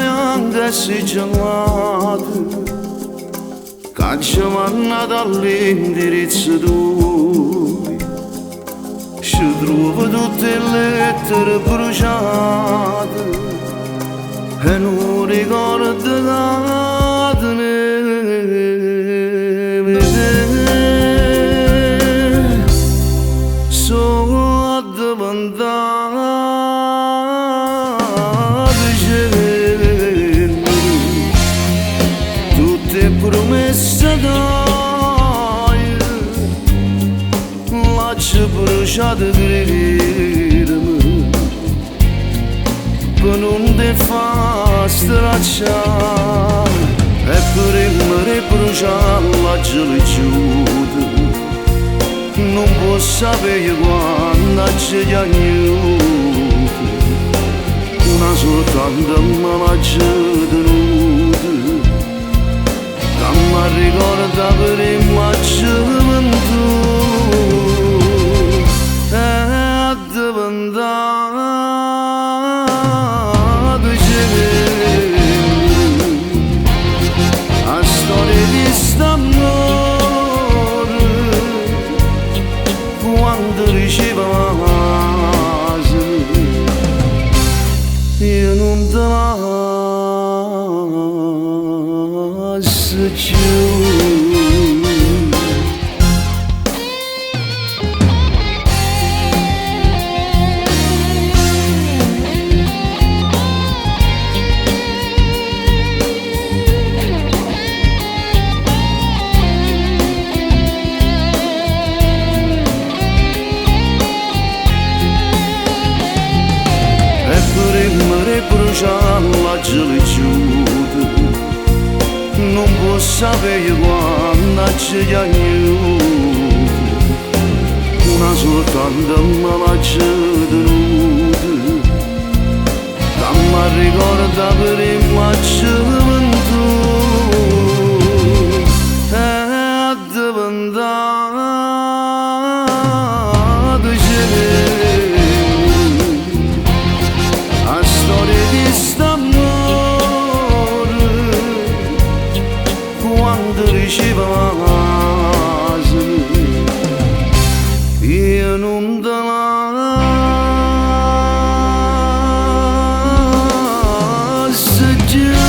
Janca e si gelata, C'aggio mannato all'indirizzo tuo, Ci trovo tutte le lettere bruciate E nu ricordo che tenevo 'e te. So' addiventat cenere, tutt' 'e prumesse toje l'aggio bruciate, crideme, Pe' nun t' 'e fa straccià. E primma d' 'e brucià l'aggio liggiute, Nun può sapè quanto aggio chiagniuto, Una soltanto me l'aggio tenuta, Ca m'arricorda primma gioventù. È addiventat cenere 'a storia 'e chist'ammore, Quando diceva vaseme, io nun te lasso chiù. E primma d' 'e brucià l'aggio liggiute, Nun può sapè quanto aggio chiagniuto, Una soltanto me l'aggio tenuta, Ca m'arricorda primma gioventù. È addiventat cenere 'a storia 'e chist'ammore, Quando diceva vaseme, io nun te lasso chiù.